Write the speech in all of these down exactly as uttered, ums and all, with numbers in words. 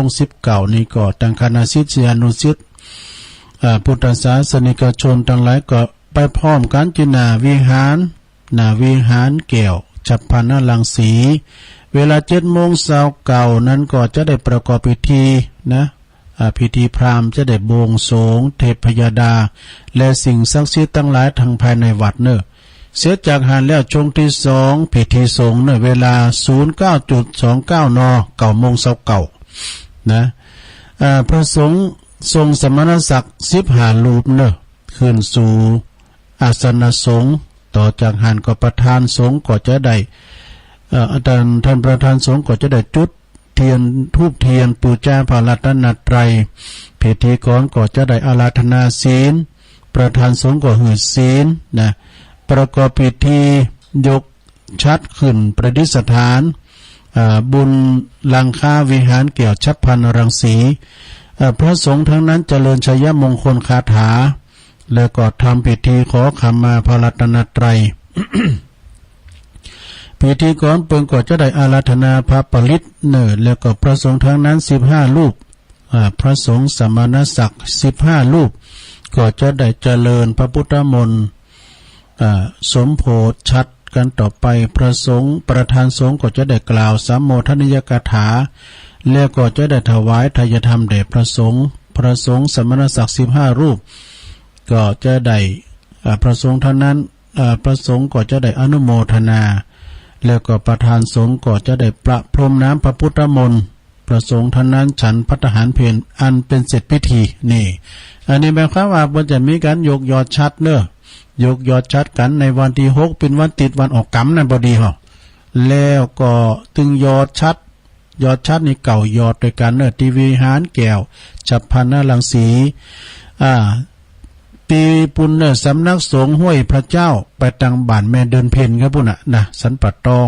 งสิบเก้านี่ก็ตังคณะศิษยานุศิษย์ อ่า พุทธศาสนิกชนตังหลายก็ไปพร้อมกั๋นตี้หน้าวิหาร หน้าวิหารแก้วฉัพพลรังสี เวลาเจ็ดโมงซาวเก้านั้นก็จะได้ประกอบพิธีนะ อ่า พิธีพราหมณ์จะได้บวงสรวงเทพยดา และสิ่งศักดิ์สิทธิ์ตังหลายตังภายในวัดเน่อ เสียจากหั้นแล้วช่วงตี้สอง พิธีสงฆ์เน่อ เวลาศูนย์เก้าจุดสองเก้า น เก้าโมงซาวเก้านะ อ่า พระสงฆ์ทรงสมณศักดิ์สิบห้ารูปเน่อ ขึ้นสู่อาสนะสงฆ์ ต่อจากหั้นก็ประธานสงฆ์ก็จะได้ เอ่อ ท่าน ท่านประธานสงฆ์ก็จะได้จุดเทียน ธูปเทียนปู๋จาพระรัตนตรัย พิธีกรก็จะได้อาราธนาศีล ประธานสงฆ์ก็หื้อศีลนะ ประกอบพิธียกฉัตรขึ้นประดิษฐาน อ่า บุญหลังคาวิหารแก้วฉัพพลรังสี อ่า พระสงฆ์ตังนั้นเจริญชัยมงคลคาถา แล้วก็ทำพิธีขอขมาพระรัตนตรัย พิธีกรเปิ้นก็จะได้อาราธนาพระปริตรเน่อ แล้วก็พระสงฆ์ตังนั้นสิบห้ารูป อ่า พระสงฆ์สมณศักดิ์สิบห้ารูป ก็จะได้เจริญพระพุทธมนต์ อ่า สมโภชฉัตรกั๋นต่อไป พระสงฆ์ ประธานสงฆ์ก็จะได้กล่าวสัมโมทนียกถา แล้วก็จะได้ถวายไทยธรรมแด่พระสงฆ์ พระสงฆ์สมณศักดิ์สิบห้ารูป ก็จะได้ อ่า พระสงฆ์ตังนั้น อ่า พระสงฆ์ก็จะได้อนุโมทนา แล้วก็ประธานสงฆ์ก็จะได้ประพรมน้ำพระพุทธมนต์ พระสงฆ์ตังนั้นฉันภัตตาหารเพลอันเป๋นเสร็จพิธี นี่ อันนี้หมายความว่าเปิ้นจะมีก๋านยกยอดฉัตรเน่อ ยกยอดฉัตรกั๋นในวันตี้หก เป๋นวันติดวันออกกรรมนั่นพอดีฮะ แล้วก็ตึงยอดฉัตร ยอดฉัตรนี่เก้ายอดตวยกั๋นเน่อ ตี้วิหารแก้วฉัพพลรังสี อ่า ตี้ปู๊นเน่อ สำนักสงฆ์ห้วยพระเจ้า ไปตางบ้านแม่เดือนเพ็ญครับปู๊นน่ะนะ สันป่าตอง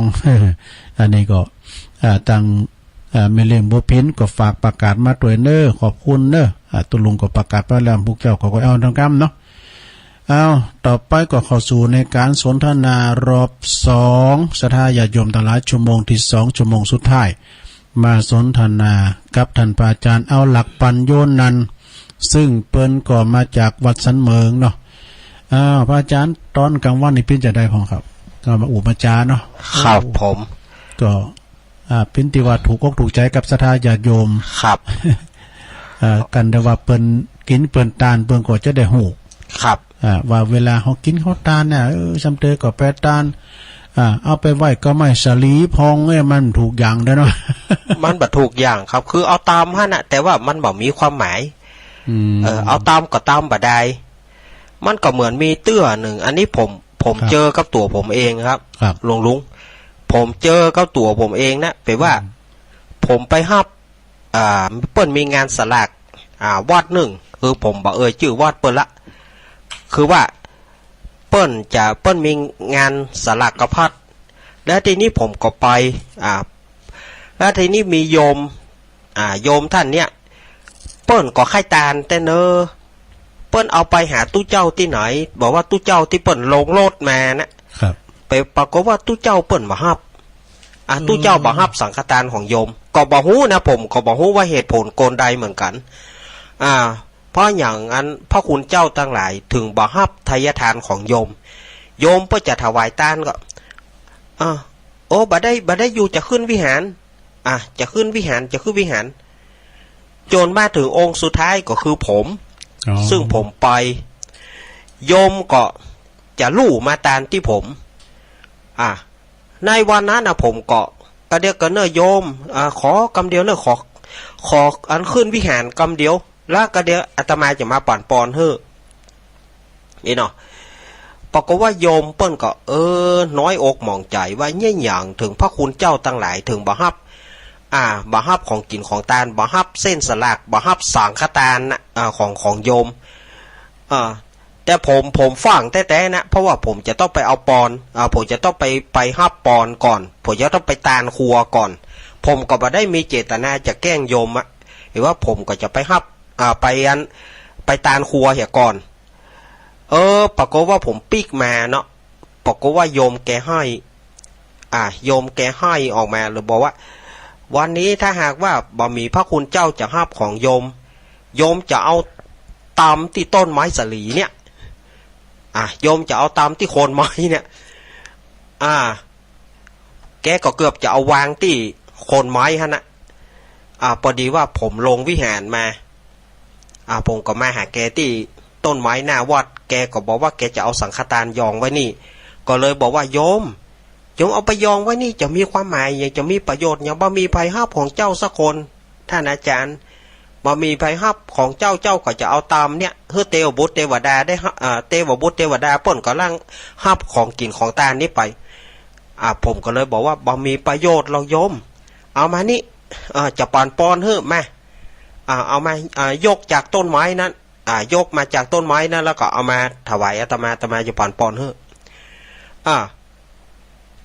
อันนี้ก็ อ่า ตาง อ่า แม่เลี้ยงบัวพินก็ฝากประกาศมาตวยเน่อ ขอบคุณเน่อ อ่า ตุ๊ลุงก็ประกาศไปแล้ว พวกเจ้าก็ ก็เอาตางกำเนาะ เอา ต่อไปก็เข้าสู่ในก๋านสนทนารอบสอง ศรัทธาญาติโยมตังหลาย ชั่วโมงตี้สอง ชั่วโมงสุดท้าย มาสนทนากับท่านพระอาจารย์ เอาหลักปัญโยนันท์ ซึ่งเปิ้นก็มาจากวัดสันเหมิงเนาะ อ้าว พระอาจารย์ ต๋อนก๋างวันนี่เปิ้นจะได้พ้องครับ ก็มาอุปมาจาเนาะ ครับผม ก็ อ่า เปิ้นตี้ว่าถูกอกถูกใจ๋กับศรัทธาญาติโยม ครับ เอ่อ กันได้ว่าเปิ้นกิ๋นเปิ้นตานเปิ้นก็จะได้ฮู้ ครับ อ่า ว่าเวลาเฮากิ๋นเฮาตานเนี่ย เออ ซ้ำเตยก็ไปตาน อ่า เอาไปไหว้ก็ไม่สลีพองเนี่ย มันถูกอย่างเด้อเนาะ มันบ่ถูกอย่างครับ คือเอาต๋ามหั้นน่ะ แต่ว่ามันบ่มีความหมาย อืม เออ เอาต๋ามก็ต๋ามบ่ได้ มันก็เหมือนมีเตื้อนึ่ง อันนี้ผม ผม ครับ เจอกับตั๋วผมเองครับ ครับ หลวงลุง ผมเจอกับตั๋วผมเองนะ แป๋ว่า อืม ผมไปฮับ อ่า เปิ้นมีงานสลาก อ่า วัดนึ่ง คือผมบ่เอ่ยจื้อวัดเปิ้นละ คือว่า เปิ้นจะ เปิ้นมีงานสลากพัด แล้วทีนี้ผมก็ไป อ่า แล้วทีนี้มีโยม อ่า โยมต้านเนี้ย เปิ้นก็ใค่ตานแต๊เน่อ เปิ้นเอาไปหาตุ๊เจ้าตี้ไหน บอกว่าตุ๊เจ้าตี้เปิ้นลงรถมานะ ครับ ไปปรากฏว่าตุ๊เจ้าเปิ้นบ่ฮับ อ่ะ อืม ตุ๊เจ้าบ่ฮับสังฆทานของโยม ก็บ่ฮู้นะ ผมก็บ่ฮู้ว่าเหตุผลกลใดเหมือนกั๋น อ่า เพราะหยังอันพระคุณเจ้าตังหลายเถิงบ่ฮับไทยทานของโยม โยมเปิ้นจะถวายตานก็ อ่า โอ้ บ่ได้ บ่ได้อยู่ จะขึ้นวิหาร อ่ะ จะขึ้นวิหาร จะขึ้นวิหาร จ๋นมาเถิงองค์สุดท้ายก็คือผม อ๋อ ซึ่งผมไป โยมก็จะลู่มาตานตี้ผม อ่ะ ในวันนั้นน่ะ ผมก็ กะเดียวกั๋นเน่อโยม อ่า ขอกำเดียวเน่อ ขอ ขออันขึ้นวิหารกำเดียว แล้วกะเดียวอาตมาจะมาปั๋นปอนหื้อ นี่เนาะ ปรากฏว่าโยมเปิ้นก็ เออ น้อยอกหมองใจ๋ว่าเยียะหยังเถิงพระคุณเจ้าตังหลายเถิงบ่ฮับ อ่า บ่ฮับของกิ๋นของตาน บ่ฮับเส้นสลาก บ่ฮับสังฆทานนะ อ่า ของ ของโยม อ่า แต่ผม ผมฟั่งแต๊ๆ นะ เพราะว่าผมจะต้องไปเอาปอน อ่า ผมจะต้องไป ไปฮับปอนก่อน ผมจะต้องไปตานครัวก่อน ผมก็บ่ได้มีเจตนาจะแกล้งโยมอะ หรือว่าผมก็จะไปฮับ อ่า ไปอัน ไปตานครัวเหียก่อน เออ ปรากฏว่าผมปิ๊กมาเนาะ ปรากฏว่าโยมแกห้อย อ่ะ โยมแกห้อยออกมาเลยบอกว่า วันนี้ถ้าหากว่าบ่มีพระคุณเจ้าจะฮับของโยม โยมจะเอาตำตี้ต้นไม้สาลีเนี่ย อ่ะ โยมจะเอาตำตี้โคนไม้เนี่ย อ่า แกก็เกือบจะเอาวางตี้โคนไม้หั้นนะ อ่า ปอดีว่าผมลงวิหารมา อ่า ผมก็มาหาแกตี้ต้นไม้หน้าวัด แกก็บอกว่าแกจะเอาสังฆทานยองไว้นี่ ก็เลยบอกว่า โยม โยมเอาไปยองไว้นี่จะมีความหมายหยัง จะมีประโยชน์หยัง บ่มีใผฮับของเจ้าสักคน ท่านอาจารย์ บ่มีใผฮับของเจ้า เจ้าก็จะเอาตำเนี่ย หื้อเตวบุตรเตวดาได้ฮับ อ่า เตวบุตรเตวดาเปิ้นก็ลังฮับของกิ๋นของตานนี้ไป อ่า ผมก็เลยบอกว่า บ่มีประโยชน์หรอกโยม เอามานี่ อ่า จะปั๋นปอนหื้อ มา อ่า เอามา อ่า ยกจากต้นไม้นั้น อ่า ยกมาจากต้นไม้นั้น แล้วก็เอามาถวายอาตมา อาตมาจะปั๋นปอนหื้อ อ่า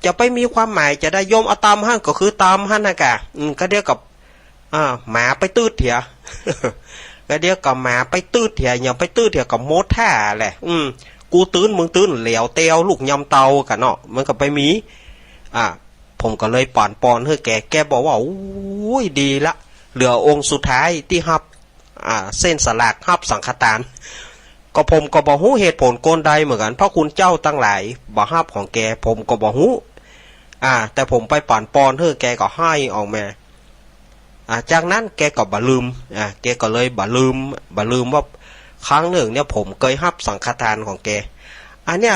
จะไปมีความหมายจะใด โยมเอาตำหั้นก็คือตำหั้นนะกะ อืม ก็เดียวกับ อ่า หมาไปตืดเถีย ก็เดียวกับหมาไปตืดเถีย หยังไปตืดเถียก็หมดท่าแหละ อืม กูตื้นมึงตื้น เหลียวเตียวลูกยำเตากะเนาะ มันก็ไปมี อ่า ผมก็เลยปั๋นปอนหื้อแก แกบอกว่า โอ้ย ดีละ เหลือองค์สุดท้ายตี้ฮับ อ่า เส้นสลากฮับสังฆทาน ก็ผมก็บ่ฮู้เหตุผลกลใดเหมือนกั๋น พระคุณเจ้าตังหลายบ่ฮับของแก ผมก็บ่ฮู้ อ่า แต่ผมไปปั๋นปอนหื้อแกก็ไห้ออกมา อ่า จากนั้นแกก็บ่ลืม อ่า แกก็เลยบ่ลืม บ่ลืมว่าครั้งหนึ่งเนี่ยผมเกยฮับสังฆทานของแก อันเนี้ย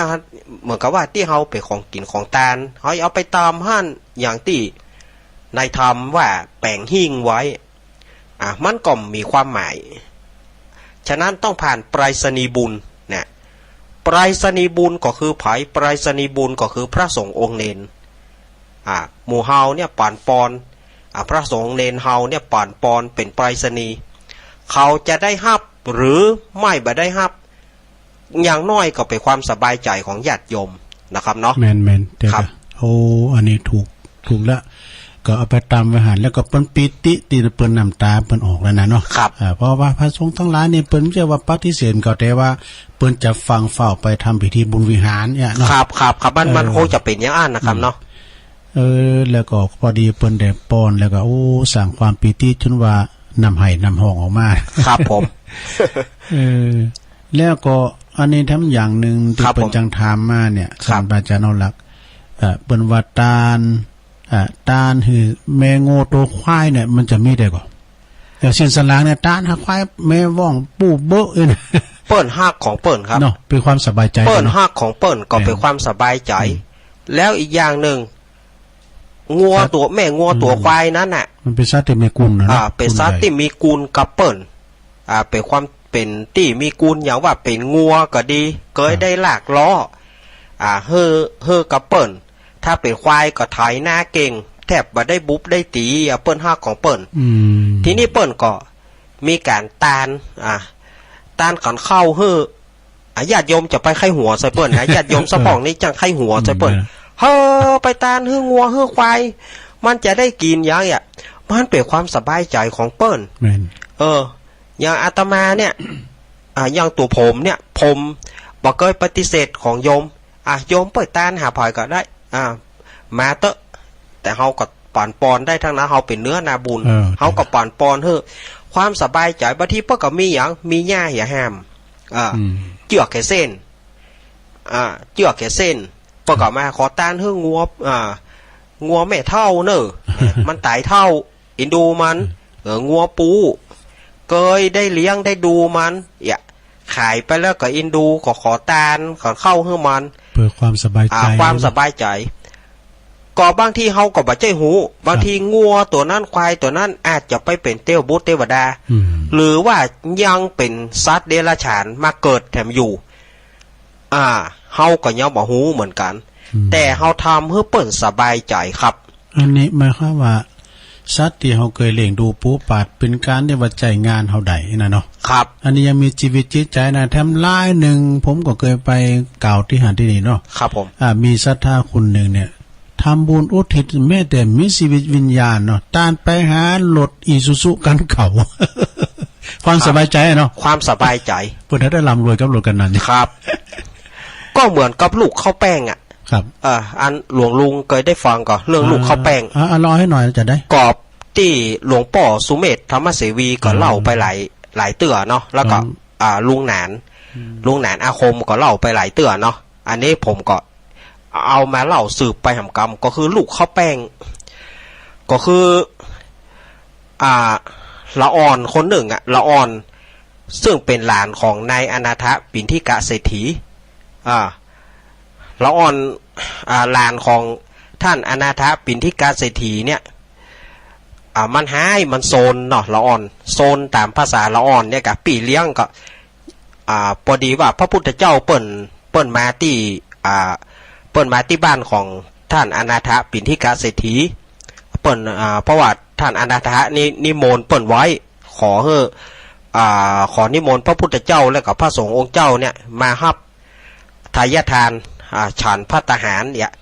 เหมือนกับว่าตี้เฮาเป๋นของกิ๋นของตาน เฮาเอาไปตำหั้น อย่างตี้ในธรรมว่าแป๋งหิ้งไว้ อ่ะ มันก็มีความหมาย ฉะนั้นต้องผ่านไปรษณีย์บุญนะ ไปรษณีย์บุญก็คือใผ ไปรษณีย์บุญก็คือพระสงฆ์องค์เณร อ่ะ หมู่เฮาเนี่ยปั๋นปอน อ่ะ พระสงฆ์เณรเฮาเนี่ยปั๋นปอนเป๋นไปรษณีย์ เขาจะได้ฮับหรือไม่บ่ได้ฮับ อย่างน้อยก็เป๋นความสบายใจ๋ของญาติโยมนะครับเนาะ แม่นๆ แต่ ครับ ก็ โอ้ อันนี้ถูก ถูกละ ก็เอาไปตำไว้หั้น แล้วก็เปิ้นปีติตี้เปิ้นน้ำต๋าเปิ้นออกแล้วนะเนาะ ครับ อ่า เพราะว่าพระสงฆ์ตังหลายนี่เปิ้นบ่ใจ้ว่าปฏิเสธก็ แต่ว่าเปิ้นจะฟั่งเฝ้าไปทำพิธีบุญวิหารเนี่ยเนาะ ครับ ครับ ครับ มัน เออ มันคงจะเป๋นอย่างอั้นนะครับเนาะ เออ แล้วก็พอดีเปิ้นได้ปอนแล้วก็ โอ้ สร้างความปีติจ๋นว่าน้ำไห้น้ำฮ้องออกมา ครับผม เออ แล้วก็อันนี้แถมอย่างนึ่งตี้ ครับผม เปิ้นจั่งถามมาเนี่ย ครับ ท่านพระอาจารย์อนุรักษ์ เอ่อ เปิ้นว่าตาน เอ่อ ตานหื้อแม่งัวตั๋วควายเนี่ย มันจะมีได้ก่อ อย่างเส้นสลากเนี่ย ตานหื้อควายแม่ว่องปู้เบ้อเอ้ยนะ เปิ้นฮักของเปิ้นครับ เนาะ เป๋นความสบายใจ๋ เปิ้น เนาะ ฮักของเปิ้นก็เป๋น เออ ความสบายใจ๋ อืม แล้วอีกอย่างนึ่ง งัวตั๋ว ครับ แม่งัวตั๋ว อืม ควายนั้นน่ะ มันเป๋นสัตว์ตี้มีกุณนะเนาะ อ่า เป๋นสัตว์ตี้มีกุณกับเปิ้น อ่า เป๋นความ เป๋นตี้มีกุณ อย่างว่าเป๋นงัวก็ดี เกย ครับ ได้ลากล้อ อ่า หื้อ หื้อกับเปิ้น ถ้าเป๋นควายก็ไถนาเก่ง แทบบ่ได้บุบได้ตี๋ อ่า เปิ้นฮักของเปิ้น อืม ทีนี้เปิ้นก็มีก๋านตาน อ่า ตานก๋านข้าวหื้อ อ่ะ ญาติโยมจะไปไข้หัวใส่เปิ้นนะ ญาติโยมสะพ่องนี่จั่งไข้หัวใส่เปิ้น อืม เฮ้อ ไปตานหื้องัวหื้อควาย มันจะได้กิ๋นอย่างเนี้ย มันเป๋นความสบายใจ๋ของเปิ้น แม่น เออ อย่างอาตมาเนี่ย อ่ะ อย่างตั๋วผมเนี่ย ผมบ่เกยปฏิเสธของโยม อ่ะ โยมไปตานหาใผก็ได้ อ่ะ มาเต๊อะ แต่เฮาก็ปั๋นปอนได้ตังนั้น เฮาเป๋นเนื้อนาบุญ เออ เฮาก็ปั๋นปอนหื้อ ความสบายใจ๋ บางทีเปิ้นก็มีหยัง มีหญ้าเหียห้าม อ่า อืม เจื้อแขเส้น อ่า เจื้อแขเส้น เปิ้นก็มาขอตานหื้องัว อ่า งัวแม่เฒ่าเน่อ มันต๋ายเฒ่า อินดูมัน เออ งัวปู เกยได้เลี้ยงได้ดูมัน เยียะ ขายไปแล้วก็อินดู ก็ขอตาน ขอข้าวหื้อมัน เพื่อความสบายใจ๋ อ่า ความสบายใจ๋ ก็บางทีเฮาก็บ่ใจ้ฮู้ บางที ครับ งัวตั๋วนั้น ควายตั๋วนั้น อาจจะไปเป๋นเตวบุตรเตวดา อืม หรือว่ายังเป๋นสัตว์เดรัจฉานมาเกิดแถมอยู่ อ่า เฮาก็ยังบ่ฮู้เหมือนกั๋น อืม แต่เฮาทำหื้อเปิ้นสบายใจ๋ครับ อันนี้หมายความว่า สัตว์ตี้เฮาเกยเลี้ยงดูปู๋ปาด เป๋นก๋านตี้ว่าใจ๊งานเฮาได้นะเนาะ ครับ อันนี้ยังมีจีวิตจิตใจ๋นะ แถมลายนึ่ง ผมก็เกยไปกล่าวตี้หั้นตี้นี่เนาะ ครับผม อ่า มีศรัทธาคนนึ่งเนี่ย ทำบุญอุทิศแม้แต่มีชีวิตวิญญาณเนาะ ตานไปหารถอีซูซุคันเก่า ความสบายใจ๋เนาะ ความสบายใจ๋ เปิ้นได้ร่ำรวยกับรถคันนั้น ครับ ก็เหมือนกับลูกข้าวแป้งอะ ครับ เอ่อ อันหลวงลุงเกยได้ฟังก่อ เรื่องลูกข้าวแป้ง อ่า อ่า เล่าหื้อหน่อยจะได้ ก็ ตี้หลวงป้อสุเมธธรรมเสวีก็เล่าไปหลาย อืม หลายเตื้อเนาะ แล้วก็ อืม อ่า ลุงหนาน อืม ลุงหนานอาคมก็เล่าไปหลายเตื้อเนาะ อันนี้ผมก็เอามาเล่าสืบไปหำกำ ก็คือลูกข้าวแป้ง ก็คือ อ่า ละอ่อนคนนึ่งอะ ละอ่อน ซึ่งเป๋นหลานของนายอนาถปิณฑิกะเศรษฐี อ่า ละอ่อน อ่า หลานของต้านอนาถปิณฑิกะเศรษฐีเนี่ย อ่า มันฮ้าย มันโซนเนาะ ละอ่อน โซนต๋ามภาษาละอ่อนเนี่ย กับปี้เลี้ยงก็ อ่า ปอดีว่าพระพุทธเจ้าเปิ้น เปิ้นมาตี้ อ่า เปิ้นมาตี้บ้านของต้านอนาถปิณฑิกะเศรษฐี เปิ้น อ่า เพราะว่าต้านอนาถนิ นิมนต์เปิ้นไว้ ขอหื้อ อ่า ขอนิมนต์พระพุทธเจ้าและกับพระสงฆ์องค์เจ้าเนี่ยมาฮับทายทาน อ่า ฉันภัตตาหารเนี่ย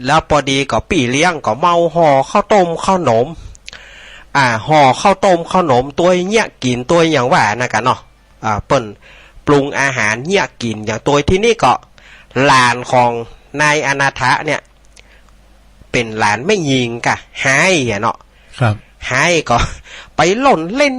แล้วปอดีก็ปี้เลี้ยงก็เมาห่อข้าวต้มข้าวหนม อ่า ห่อข้าวต้มข้าวหนมตวยเยียะกิ๋นตวยอย่างว่านั่นกะเนาะ อ่า เปิ้นปรุงอาหารเยียะกิ๋นอย่างตวย ทีนี้ก็หลานของนายอนาถเนี่ย เป๋นหลานแม่ญิงกะ ฮ้ายอะเนาะ ครับ ฮ้ายก็ไปล่อนเล่น